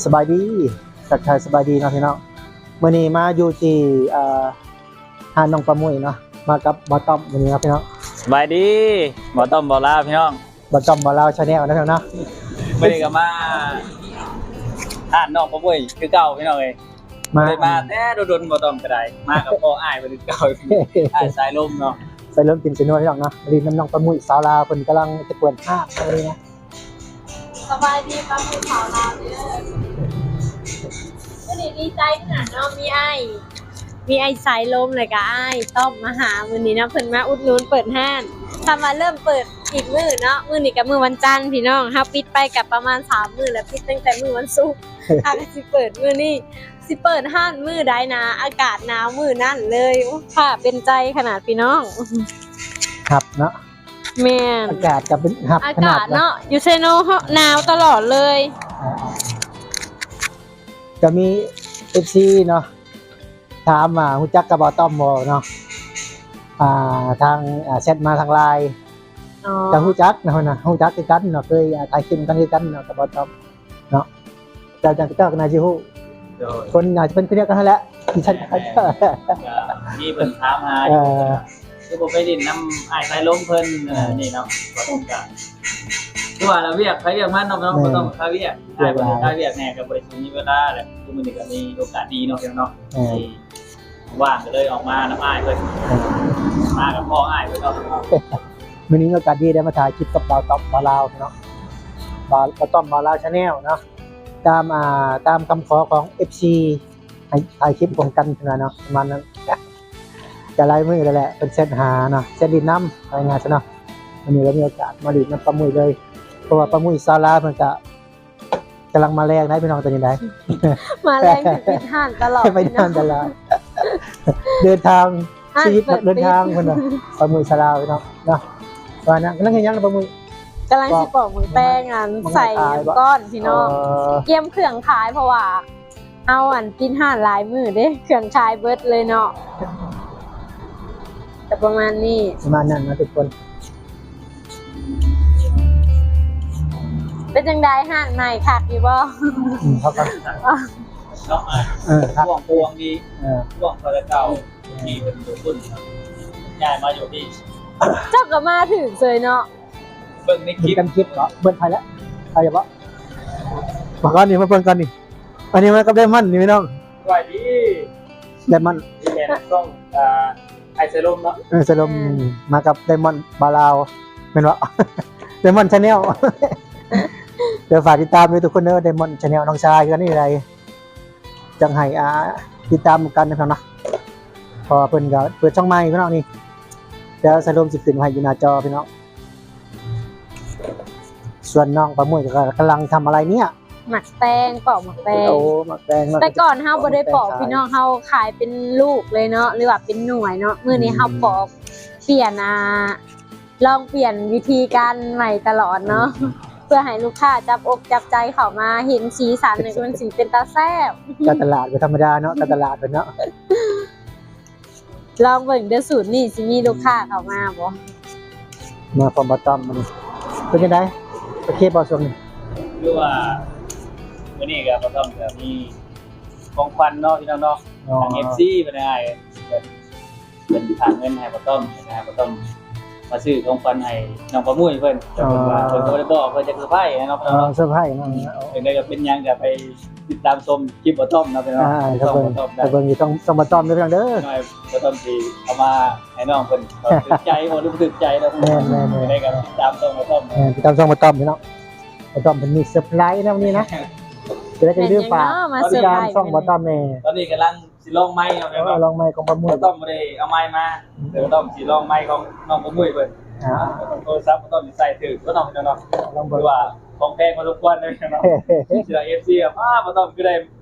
ສະບາຍດີ ທັກທາຍສະບາຍດີເນາະພີ່ນ້ອງ. ມື້ນີ້ມາຢູ່ທີ່ ເອີ ຮ້ານນ້ອງປາມຸ້ຍເນາະ ມາກັບບ່າວຕ້ອມມື້ນີ້ເນາະພີ່ນ້ອງ. ສະບາຍດີ ບ່າວຕ້ອມບ່າວລາວພີ່ນ້ອງ. ບ່າວຕ້ອມບ່າວລາວ Channel ເນາະພີ່ນ້ອງເນາະ. ມື້ນີ້ກໍມາຮ້ານນ້ອງປາມຸ້ຍຄືເກົ່າພີ່ນ້ອງເອີຍ. ມາ ບໍ່ໄດ້ມາແຕ່ດົນໆ ບ່າວຕ້ອມກໍໄດ້ ມາກັບພໍ່ອ້າຍເພິ່ນຄືເກົ່າ ອ້າຍສາຍລົມເນາະ ສາຍລົມກິນສາຍນົວພີ່ນ້ອງເນາະ. ມາຫຼິ້ນນຳນ້ອງປາມຸ້ຍສາວລາວ ເພິ່ນກຳລັງຈະເປີດຮ້ານເລີຍນະ. ສະບາຍດີປາມຸ້ຍສາວລາວເດີ. ມື້ນີ້ດີໃຈຂະໜາດເນາະ ມີອ້າຍ ມີອ້າຍສາຍລົມ ແລ້ວກໍອ້າຍຕ້ອມມາຫາມື້ນີ້ເນາະ. ເພິ່ນມາອຸດໜູນເປີດຮ້ານ ຄຳວ່າເລີ່ມເປີດອີກມື້ເນາະ. ມື້ນີ້ກໍມື້ວັນຈັນພີ່ນ້ອງ ເຮົາປິດໄປກໍປະມານສາມມື້ແລ້ວ ປິດຕັ້ງແຕ່ມື້ວັນສຸກ ຫາກໍຊິເປີດມື້ນີ້. ຊິເປີດຮ້ານມື້ໃດນະ ອາກາດໜາວມື້ນັ້ນເລີຍ. ໂອ້ ຟ້າເປັນໃຈຂະໜາດພີ່ນ້ອງ ຮັບເນາະ. ແມ່ນ ອາກາດກໍເປັນຮັບ ອາກາດເນາະ ຢູ່ໄຊໂນເນາະ ໜາວຕະຫຼອດເລີຍ. ອ່າ ກໍມີເອັຟຊີເນາະ ຖາມວ່າຮູ້ຈັກກັບບ່າວຕ້ອມບໍ່ເນາະ. ອ່າ ທາງ ອ່າ ແຊັດມາທາງ LINE ອໍ ກໍຮູ້ຈັກເນາະ ຮູ້ຈັກຄືກັນເນາະ ເຄີຍ ອ່າ ຖ່າຍຄລິບນຳກັນຄືກັນເນາະ ກັບບ່າວຕ້ອມເນາະ. ເຈົ້າ ເຈົ້າກໍໜ້າຊິຮູ້ ໂດຍ ຄົນໜ້າຈະເປັນຄົນດຽວກັນຫັ້ນແຫຼະ ທີ່ ແມ່ນ ແມ່ນ ກໍມີເພິ່ນຖາມຫາຢູ່ ເອີ ຄືບໍ່ໄປຫຼິ້ນນຳອ້າຍສາຍລົມເພິ່ນ ເອີ ນີ້ເນາະ. ກໍຕ້ອງການ ຄືວ່າລະ ວຽກໃຜວຽກມັນເນາະ ແມ່ນ ກໍຕ້ອງຄາວຽກ ວຽກຫຼາຍ ອ້າຍເພິ່ນຄາວຽກແດ່ ກໍບໍ່ໄດ້ຊິມີເວລາແຫຼະ. ຄືມື້ນີ້ກໍມີໂອກາດດີເນາະ ພີ່ນ້ອງເນາະ ເອີ ທີ່ວ່າງ ກໍເລີຍອອກມານຳອ້າຍເພິ່ນ ເອີ ມາກັບພໍ່ອ້າຍເພິ່ນເນາະ. ມື້ນີ້ມີໂອກາດດີໄດ້ມາຖ່າຍຄລິບກັບບ່າວຕ້ອມບ່າວລາວເນາະ ບ່າວ ບ່າວຕ້ອມບ່າວລາວ Channel ເນາະ. ຕາມ ອ່າ ຕາມຄຳຂໍຂອງເອັຟຊີ ໃຫ້ຖ່າຍຄລິບຮ່ວມກັນເນາະ ປະມານນັ້ນ. ກະຫຼາຍມື້ແລ້ວແຫຼະ ເພິ່ນແຊັດຫາເນາະ ແຊັດຫຼິ້ນນຳ ວ່າງ່າຍຊະເນາະ. ມື້ນີ້ກໍມີໂອກາດມາຫຼິ້ນນຳປາມຸ້ຍເລີຍ ເພາະວ່າປາມຸ້ຍສາວລາວເພິ່ນກະກຳລັງມາແລງໄດ໋ພີ່ນ້ອງ ຕອນນີ້ໄດ໋ ມາແລງ ປິດຮ້ານຕະຫຼອດ ປິດຮ້ານຕະຫຼອດ ເດີນທາງ ຮ້ານ ຊີວິດນັກເດີນທາງເພິ່ນວ່າ ປາມຸ້ຍສາວລາວເນາະ ເນາະ. ວ່ານະ ກຳລັງເຮັດຫຍັງນະປາມຸ້ຍ? ກຳລັງຊິປອກໝາກແຕງ ອັນ ໝາກ ໃສ່ ໝາກ ກ້ອນ ພີ່ນ້ອງ ເອີ ກຽມເຄື່ອງຂາຍ ເພາະວ່າ ເຮົາ ອັນ ປິດຮ້ານຫຼາຍມື້ເດ້ ເຄື່ອງຂາຍເບິດເລີຍເນາະ ກໍປະມານນີ້ ປະມານນັ້ນນະທຸກຄົນ. ເປັນຈັ່ງໃດຮ້ານໃໝ່ ຄັກຢູ່ບໍ່? ອືມ ຄັກ ເນາະ ເອີ ຄັກ ກວ້າງ ກວ້າງດີ ເອີ ກວ້າງກວ່າແຕ່ເກົ່າ ທີ່ເປັນຕົວປຸ້ນ ຍ້າຍມາຢູ່ພີ້ ເຈົ້າກໍມາຖືກເສີຍເນາະ. ເບິ່ງໃນຄລິບ ເບິ່ງຄລິບເນາະ ເບິ່ງໃຜລະ ໃຜບໍ່? ມາກ່ອນນີ້ ມາເບິ່ງກ່ອນນີ້ ອັນນີ້ມາກັບໄດມອນນີ້ພີ່ນ້ອງ ສະບາຍດີ ໄດມອນ ນີ້ແມ່ນຊ່ອງ ອ່າ ອ້າຍສາຍລົມເນາະ ເອີ ສາຍລົມ ອືມ ມາກັບໄດມອນບ່າວລາວ ແມ່ນບໍ່? ໄດມອນ Channel ເດີ ຝາກຕິດຕາມເດີທຸກຄົນເດີ ໄດມອນ Channel ນ້ອງຊາຍຄືກັນນີ້ໃດ ຈັ່ງໃຫ້ ອ່າ ຕິດຕາມກັນນະພີ່ນ້ອງເນາະ ເພາະວ່າເພິ່ນກໍເປີດຊ່ອງໃໝ່ພີ່ນ້ອງນີ້ ດຽວສາຍລົມຊິຂຶ້ນໃຫ້ຢູ່ໜ້າຈໍພີ່ນ້ອງ. ສ່ວນນ້ອງປາມຸ້ຍກໍກຳລັງທຳອະໄລເນຍ? ໝາກແຕງ ປອກໝາກແຕງ ໂອ້ ໝາກແຕງເນາະ ແຕ່ກ່ອນເຮົາບໍ່ໄດ້ປອກ ປອກໝາກແຕງຂາຍ ພີ່ນ້ອງ ເຮົາຂາຍເປັນລູກເລີຍເນາະ ຫຼືວ່າເປັນໜ່ວຍເນາະ. ມື້ນີ້ເຮົາປອກ ອືມ ປ່ຽນ ອ່າ ລອງປ່ຽນວິທີການໃໝ່ຕະຫຼອດເນາະ ອືມ ເພື່ອໃຫ້ລູກຄ້າຈັບອົກຈັບໃຈເຂົ້າມາ ເຫັນສີສັນນີ້ ມັນຊິເປັນຕາແຊບ. ການຕະຫຼາດບໍ່ທຳມະດາເນາະ ການຕະຫຼາດເພິ່ນເນາະ. ລອງເບິ່ງເດີ ສູດນີ້ຊິມີລູກຄ້າເຂົ້າມາບໍ່? ມາພ້ອມບ່າວຕ້ອມມື້ນີ້ ເປັນຈັ່ງໃດ ໂອເຄບໍ່ຊ່ວງນີ້? ຄືວ່າມື້ນີ້ກໍບ່າວຕ້ອມກໍມີຂອງຂວັນເນາະ ພີ່ນ້ອງເນາະ ອໍ ທາງເອັຟຊີເພິ່ນໃຫ້ ເພິ່ນ ເພິ່ນຝາກເງິນໃຫ້ບ່າວຕ້ອມ ໃຫ້ບ່າວຕ້ອມມາຊື້ຂອງຂວັນໃຫ້ນ້ອງປາມຸ້ຍເພິ່ນ ແຕ່ເພິ່ນວ່າ ອໍ ເພິ່ນກໍບໍ່ໄດ້ບອກ ເພິ່ນຈະເຊີໄພຣສ໌ໃຫ້ເນາະ ເອີ ພີ່ນ້ອງເນາະ ເຊີໄພຣສ໌ເນາະ. ຈັ່ງໃດກໍເປັນຫຍັງກໍໄປ ຕິດຕາມຊົມຄລິບບ່າວຕ້ອມເນາະ ພີ່ນ້ອງ ອ່າ ຊ່ອງບ່າວຕ້ອມໄດ້ ເບິ່ງຢູ່ຊ່ອງ ຊ່ອງບ່າວຕ້ອມເດີພີ່ນ້ອງເດີ. ບ່າວຕ້ອມຊິເອົາມາໃຫ້ນ້ອງເພິ່ນ ຖືກໃຈບໍ່ ຫຼືບໍ່ຖືກໃຈດອກ ແມ່ນໆໆ ໄດ້ກໍຕິດຕາມຊ່ອງບ່າວຕ້ອມ ແມ່ນ ຕິດຕາມຊ່ອງບ່າວຕ້ອມພີ່ນ້ອງ. ບ່າວຕ້ອມເພິ່ນມີເຊີໄພຣສ໌ນຳນີ້ນະ ຈະໄດ້ ຢ່າລືມຝາກຕິດຕາມຊ່ອງບ່າວຕ້ອມແດ່. ຕອນນີ້ກຳລັງຊິລອງໄມເນາະ ເອີ ລອງໄມຂອງປາມຸ້ຍ ບ່າວຕ້ອມບໍ່ໄດ້ເອົາໄມມາ ອືມ ແຕ່ບ່າວຕ້ອມຊິລອງໄມຂອງນ້ອງປາມຸ້ຍເພິ່ນ ອ່າ ໂທລະສັບບ່າວຕ້ອມຊິໃສ່ຖືກບໍ່ເນາະ ພີ່ນ້ອງເນາະ ລອງເບິ່ງ ຄືວ່າ ຂອງແພງພໍສົມຄວນເລີຍເນາະ ຊິໄດ້ເອັຟຊີວ່າ ປ້າ ບໍ່ຕ້ອງຄືໄດ້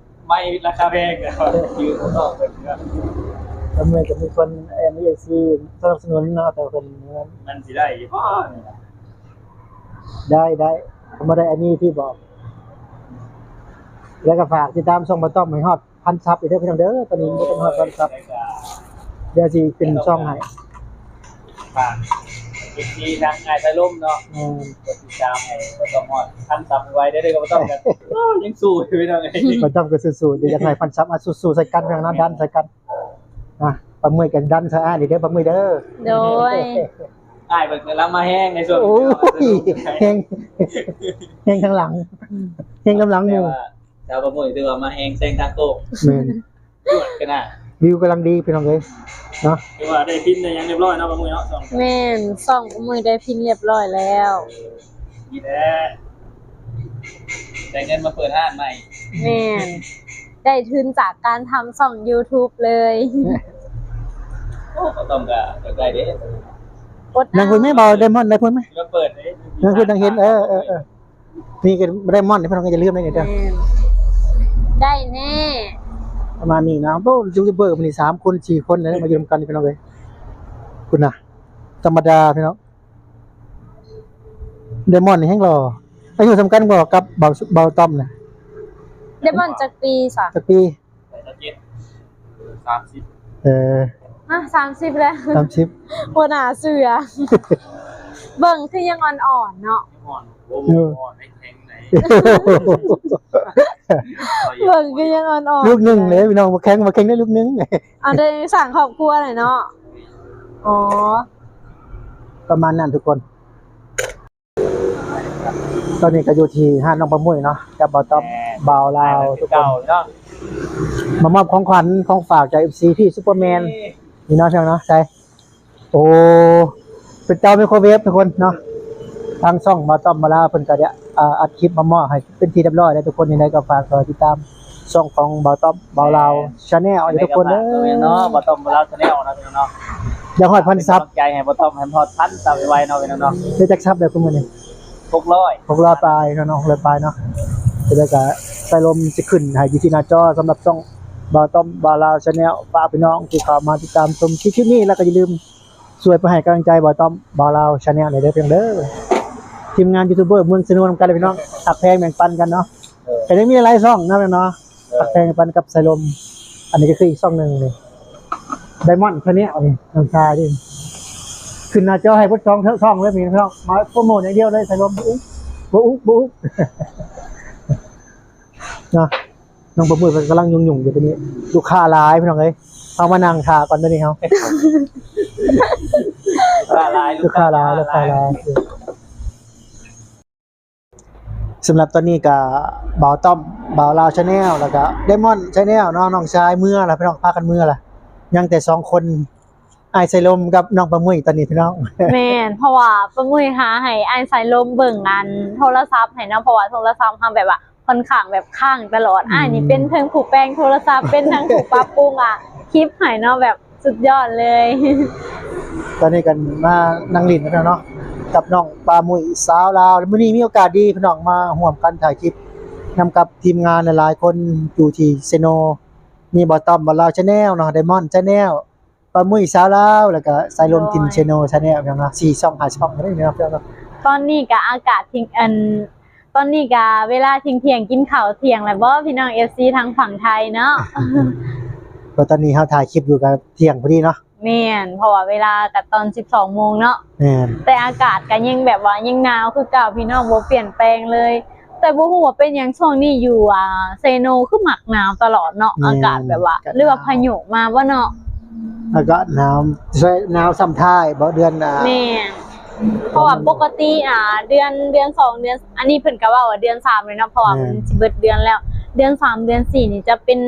ໄມລາຄາແພງ ຢືມບໍ່ຕ້ອງເພິ່ນເນາະ. ແລ້ວເມື່ອກໍມີຄົນ ເອີ ມີເອັຟຊີສະໜັບສະໜູນເນາະ ແຕ່ເພິ່ນ ມັນຊິໄດ້ຢູ່ບໍ່? ໄດ້ ໄດ້ ບໍ່ໄດ້ ອັນນີ້ທີ່ບອກ ແລ້ວກໍຝາກຕິດຕາມຊ່ອງບ່າວຕ້ອມໃຫ້ຮອດ ພັນຊັບອີກເດີພີ່ນ້ອງເດີ ຕອນນີ້ບໍ່ທັນຮອດພັນຊັບ ດຽວຊິຂຶ້ນຊ່ອງໃຫ້ ຝາກ ເອັຟຊີ ທາງອ້າຍສາຍລົມເນາະ ແມ່ນ ກົດຕິດຕາມໃຫ້ບໍ່ຕ້ອມຮອດພັນຊັບໄວໆເດີ ບໍ່ຕ້ອມກໍ ໂອ້ ຍັງສູ້ຢູ່ພີ່ນ້ອງເອີຍ ບໍ່ຕ້ອມກໍສູ້ໆ ເດີ ຢາກໃຫ້ພັນຊັບ ອ່ະ ສູ້ໆໃສ່ກັນພີ່ນ້ອງເນາະ ດັນໃສ່ກັນ ອ່ະ ປາເມື່ອຍກໍດັນໃສ່ອ້າຍເດີ ປາເມື່ອຍເດີ ໂດຍ ອ້າຍເພິ່ນກຳລັງມາແຮງໃນຊ່ວງ ໂອ້ຍ ແຮງ ແຮງທາງຫຼັງ ແຮງນຳຫຼັງໝູ່ ແຕ່ວ່າ ຊາວປະມຸ້ຍຖືວ່າມາແຮງແຊງທາງໂຄ້ງ ແມ່ນ ຈວດກັນນະ ວິວກຳລັງດີພີ່ນ້ອງເອີຍເນາະ ຖືວ່າໄດ້ພິມໄດ້ຫຍັງຮຽບຮ້ອຍເນາະ ປະມຸ້ຍເນາະ ຊ່ອງ ແມ່ນ ຊ່ອງປະມຸ້ຍໄດ້ພິມຮຽບຮ້ອຍແລ້ວ ນີ້ແຫຼະ ໄດ້ເງິນມາເປີດຮ້ານໃໝ່ ແມ່ນ ໄດ້ທຶນຈາກການທຳຊ່ອງຢູທູບເລີຍ ໂອ້ ບໍ່ຕ້ອມກໍຢາກໄດ້ເດ້ ອົດເອົາ ນັ່ງພຸ້ນແມ່ ເບົາໄດມອນ ໄດ້ພຸ້ນແມ່ ມາເປີດເດ້ ນັ່ງພຸ້ນນັ່ງເຫັນ ເອີ ເອີ ເອີ ນີ້ກໍໄດ້ມອນ ພີ່ນ້ອງກໍຢ່າລືມເດ້ ນີ້ເດີ ແມ່ນ ໄດ້ແນ່ ປະມານນີ້ນະ ໂອ້ ຢູທູບເບີມື້ນີ້ສາມຄົນສີ່ຄົນເດ້ ມາຢູ່ນຳກັນ ພີ່ນ້ອງເອີຍ ພຸ້ນນະ ທຳມະດາພີ່ນ້ອງ ໄດມອນນີ້ແຮງຫຼໍ່ ອາຍຸສ່ຳກັນບໍ່ກັບເບົາ ເບົາຕ້ອມນະ ໄດມອນຈັກປີຊະ ຈັກປີ? ສາມສິບ ເອີ ຮະ ສາມສິບແລ້ວ ສາມສິບ ບໍ່ໜ້າເຊື່ອ ເບິ່ງຄືຍັງອ່ອນໆເນາະ ອ່ອນ ໂອ້ ເອີ ບໍ່ອ່ອນ ແຂງໃດ ເບິ່ງຄືຍັງອ່ອນໆ ລູກໜຶ່ງເດ້ພີ່ນ້ອງ ບໍ່ແຂງ ບໍ່ແຂງໄດ້ລູກໜຶ່ງ ອັນໄດ້ສ້າງຄອບຄົວແຫຼະເນາະ ອໍ ປະມານນັ້ນທຸກຄົນ. ຕອນນີ້ກໍຢູ່ທີ່ຮ້ານນ້ອງປາມຸ້ຍເນາະ ກັບບ່າວຕ້ອມ ແມ່ນ ບ່າວລາວ ແມ່ນ ທຸກຄົນ ເກົ່າເນາະ ມາມອບຂອງຂວັນຂອງຝາກຈາກເອັຟຊີ ພີ່ ຊຸບເປີແມນ ນີ້ເນາະ ພີ່ນ້ອງເນາະ ໃສ່ ໂອ້ ເປັນເຕົາໄມໂຄຣເວຟທຸກຄົນເນາະ ທາງຊ່ອງບ່າວຕ້ອມ ບ່າວລາວ ເພິ່ນກໍໄດ້ ອ່າ ອັດຄລິບມາມອບໃຫ້ເປັນທີ່ຮຽບຮ້ອຍແລ້ວທຸກຄົນ ຈັ່ງໃດກໍຝາກຕິດຕາມ ຊ່ອງຂອງບ່າວຕ້ອມ ບ່າວລາວ ແຊນແນວ ໃຫ້ທຸກຄົນເດີເນາະ ບ່າວຕ້ອມ ບ່າວລາວ ແຊນແນວ ເນາະ ພີ່ນ້ອງເນາະ ຢາກຮອດພັນຊັບ ໃຫ້ກຳລັງໃຈໃຫ້ບ່າວຕ້ອມ ໃຫ້ຮອດພັນຊັບໄວໆເນາະ ພີ່ນ້ອງເນາະ ໄດ້ຈັກຊັບແລ້ວຄຸມື້ນີ້? ຫົກຮ້ອຍ ຫົກຮ້ອຍປາຍເນາະ ຫົກຮ້ອຍປາຍເນາະ ແລ້ວກໍສາຍລົມຊິຂຶ້ນໃຫ້ຢູ່ທີ່ໜ້າຈໍ ສຳລັບຊ່ອງບ່າວຕ້ອມ ບ່າວລາວ ແຊນແນວ ຝາກພີ່ນ້ອງທີ່ເຂົ້າມາຕິດຕາມຊົມຄລິບນີ້ ແລ້ວກໍຢ່າລືມ ຊ່ວຍໄປໃຫ້ກຳລັງໃຈບ່າວຕ້ອມ ບ່າວລາວ ແຊນແນວ ແດ່ເດີ ພີ່ນ້ອງເດີ ທີມງານຢູທູບເບີເມືອງໄຊໂນນຳກັນເລີຍພີ່ນ້ອງ ຮັກແພງແບ່ງປັນກັນເນາະ ເອີ ກໍຍັງມີຫຼາຍໆຊ່ອງເນາະ ເນາະ ເອີ ຮັກແພງແບ່ງປັນກັບສາຍລົມ ອັນນີ້ກໍຄືອີກຊ່ອງໜຶ່ງນີ້ ໄດມອນ ແຊນແນວ ນີ້ ນ້ອງຊາຍນີ້ ຂຶ້ນໜ້າຈໍໃຫ້ເບິດສອງຊ່ອງເລີຍພີ່ນ້ອງ ມາໂປຣໂມດຢ່າງດຽວເລີຍ ສາຍລົມ ບໍ່ອຸ ບໍ່ອຸ ບໍ່ອຸ ເນາະ. ນ້ອງປາໝຸ້ຍເພິ່ນກຳລັງຫຍຸ້ງໆຢູ່ ຕອນນີ້ລູກຄ້າຫຼາຍພີ່ນ້ອງເອີຍ ເຮົາມານັ່ງຖ້າກ່ອນ ຕອນນີ້ເຮົາ ລູກຄ້າຫຼາຍ ລູກຄ້າຫຼາຍ ລູກຄ້າຫຼາຍ. ສຳລັບຕອນນີ້ກະບ່າວຕ້ອມ ບ່າວລາວແຊນແນວ ແລ້ວກະໄດມອນແຊນແນວເນາະ ນ້ອງຊາຍເມືອລະພີ່ນ້ອງ ພາກັນເມືອລະ ຍັງແຕ່ສອງຄົນ ອ້າຍສາຍລົມກັບນ້ອງປາໝຸ້ຍຕອນນີ້ພີ່ນ້ອງ. ແມ່ນ ເພາະວ່າປາໝຸ້ຍຫາໃຫ້ອ້າຍສາຍລົມເບິ່ງອັນໂທລະສັບໃຫ້ເນາະ ເພາະວ່າໂທລະສັບເຮົາແບບວ່າ ຂ້ອນຂ້າງແບບຄ້າງຕະຫຼອດ ອືມ ອ້າຍນີ້ເປັນເທິງຜູ້ແປງໂທລະສັບ ເປັນທັງຜູ້ປັບປຸງ ອ່າ ຄລິບໃຫ້ເນາະ ແບບສຸດຍອດເລີຍ. ຕອນນີ້ກັນມານັ່ງຫຼິ້ນກັນເນາະ ກັບນ້ອງປາໝຸ້ຍສາວລາວ ມື້ນີ້ມີໂອກາດດີພີ່ນ້ອງ ມາຮ່ວມກັນຖ່າຍຄລິບນຳກັບທີມງານຫຼາຍໆຄົນຢູ່ທີ່ເຊໂນ ມີບ່າວຕ້ອມ ບ່າວລາວແຊນແນວເນາະ ໄດມອນແຊນແນວ ປາໝຸ້ຍສາວລາວ ແລ້ວກະສາຍລົມ ໂດຍ ຖິ່ນເຊໂນແຊນແນວ ພີ່ນ້ອງເນາະ ສີ່ຊ່ອງ ຫ້າຊ່ອງເລີຍພີ່ນ້ອງເນາະ. ຕອນນີ້ກະອາກາດທີ່ ອັນ ຕອນນີ້ກະເວລາທ່ຽງໆ ກິນເຂົ້າທ່ຽງແລ້ວບໍ່ ພີ່ນ້ອງເອັຟຊີທາງຝັ່ງໄທເນາະ. ກໍຕອນນີ້ເຮົາຖ່າຍຄລິບຢູ່ກະທ່ຽງພໍດີເນາະ. ແມ່ນ ເພາະວ່າເວລາກະຕອນສິບສອງໂມງເນາະ. ແມ່ນ ແຕ່ອາກາດກະຍັງແບບວ່າຍັງໜາວຄືເກົ່າ ພີ່ນ້ອງ ບໍ່ປ່ຽນແປງເລີຍ. ແຕ່ບໍ່ຮູ້ວ່າເປັນຫຍັງຊ່ວງນີ້ຢູ່ ອ່າ ເຊໂນຄືມັກໜາວຕະຫຼອດເນາະ. ແມ່ນ ອາກາດແບບວ່າ ອາກາດໜາວ ຫຼືວ່າພາຍຸມາບໍ່ເນາະ. ອາກາດໜາວ ໜາວຊ່ຳທ້າຍບໍ່ ເດືອນ ອ່າ ແມ່ນ ເພາະວ່າປົກກະຕິ ອ່າ ເດືອນ ເດືອນສອງ ເດືອນ ອັນນີ້ເພິ່ນກະເວົ້າວ່າເດືອນສາມເລີຍເນາະ ເພາະວ່າ ແມ່ນ ມັນຊິເບິດເດືອນແລ້ວ. ເດືອນສາມ ເດືອນສີ່ນີ້ຈະເປັນ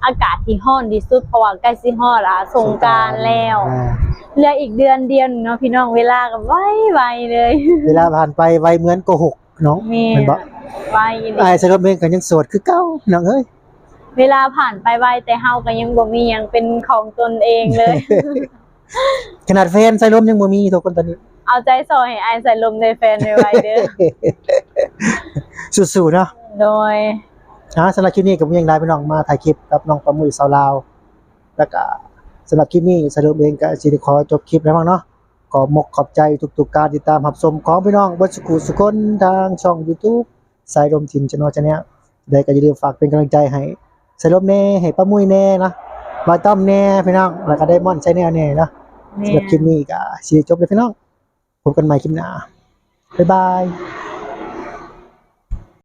ອາກາດທີ່ຮ້ອນທີ່ສຸດ ເພາະວ່າໃກ້ຊິຮອດ ອ່າ ສົງການແລ້ວ. ສົງການ ອ່າ ເຫຼືອອີກເດືອນດຽວໜຶ່ງເນາະ ພີ່ນ້ອງ ເວລາກະໄວໆເລີຍ. ເວລາຜ່ານໄປໄວເໝືອນໂກຫົກ ນ້ອງ ແມ່ນ ແມ່ນບໍ່? ໄວອີ່ຫຼີ. ອ້າຍສາຍລົມເອງກໍຍັງໂສດຄືເກົ່າ ນ້ອງເອີຍ. ເວລາຜ່ານໄປໄວ ແຕ່ເຮົາກໍຍັງບໍ່ມີຫຍັງເປັນຂອງຕົນເອງເລີຍ. ຂະໜາດແຟນສາຍລົມຍັງບໍ່ມີທຸກຄົນຕອນນີ້. ເອົາໃຈຊ່ອຍໃຫ້ອ້າຍສາຍລົມໄດ້ແຟນໄວໆເດີ. ສູ້ໆເນາະ. ໂດຍ. ອ່າ ສຳລັບຄລິບນີ້ກໍບໍ່ມີຫຍັງຫຼາຍ ພີ່ນ້ອງ ມາຖ່າຍຄລິບກັບນ້ອງປາໝຸ້ຍສາວລາວ ແລ້ວກະສຳລັບຄລິບນີ້ສາຍລົມເອງກະຊິໄດ້ຂໍຈົບຄລິບແລ້ວເນາະ. ຂອບມົກຂອບໃຈທຸກໆການຕິດຕາມຮັບຊົມຂອງພີ່ນ້ອງເບິດສູ່ຜູ້ສູ່ຄົນ ທາງຊ່ອງຢູທູບ ສາຍລົມຖິ່ນເຊໂນແຊນແນວ ແລ້ວກໍຢ່າລືມຝາກເປັນກຳລັງໃຈໃຫ້ສາຍລົມແດ່ ໃຫ້ປ້າມຸ້ຍແດ່ເນາະ ບ່າວຕ້ອມແດ່ພີ່ນ້ອງ ແລ້ວກໍໄດມອນແຊນແນວແດ່ເນາະ. ແມ່ນ. ສຳລັບຄລິບນີ້ກໍຊິໄດ້ຈົບແລ້ວພີ່ນ້ອງ. ພົບກັນໃໝ່ຄລິບໜ້າ ບາຍບາຍ.